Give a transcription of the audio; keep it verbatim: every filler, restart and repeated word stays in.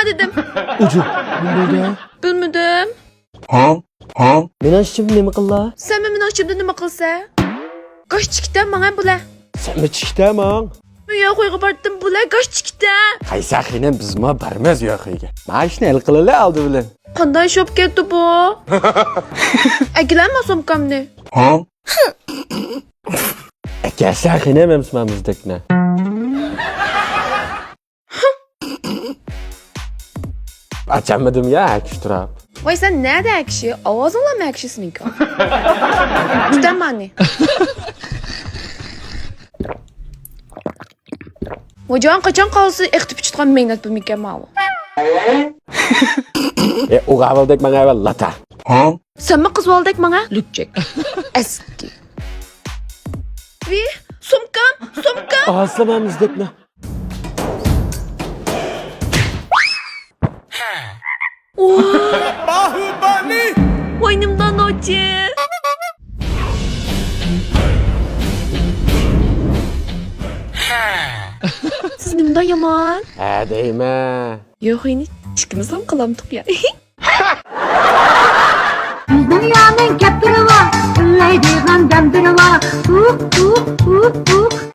دېدىم. ئۇجۇ، نېمە بولدى؟ بىلمىدىم. ھاڭ، ھاڭ. مېنىڭ ئىچىمدە نېمە قىلدى؟ سەنمۇ مېنىڭ ئىچىمدە نېمە قىلسا؟ گاش چىكىتە ماڭا بۇلە. سەنمۇ چىكىتە ماڭ. مەن ياخۇيغا باردىم بۇلە گاش چىكىتە. قايسا خېنىم بىزمۇ بارمىز ياخۇيغا. ما ئىشنى ھەل قىلىلى ئالدى بىلەن. قانداق شوپ كەتتى بۇ؟ ئەكىلەمە سومكامنى. ھاڭ. ئەكەلسە خېنىم ئەمسە مۇزدەكنى. ئاچالمىدىم يا ھەكىش تۇراپ. ۋاي سەن نەدە ھەكىشى؟ ئاۋازىڭلارمۇ ھەكىشى سېنىڭكى. كۈتەممانى. ۋاجان قاچان قالسا ئېقىتىپ ئىچىدىغان مەينەت بۇمىكەن ماۋۇ. ئە ئوغاۋالدەك ماڭا ئەۋەل لاتا. سەنمۇ قىزۋالدەك ماڭا لۈكچەك. ئەسكى. ۋى، سومكام، سومكام. ئاسلىمام ئىزدەكنى. باھۇبالى. ۋاينىمدا نوچى. سىز نېمىدا يامان؟ ھە دەيمەن. يوخىنى ئىككىمىزلا قىلامتۇق يا. دۇنيانىڭ كەپتىرى بار، ئۈنلەيدىغان دەمدىرى بار. ئۇھ، ئۇھ.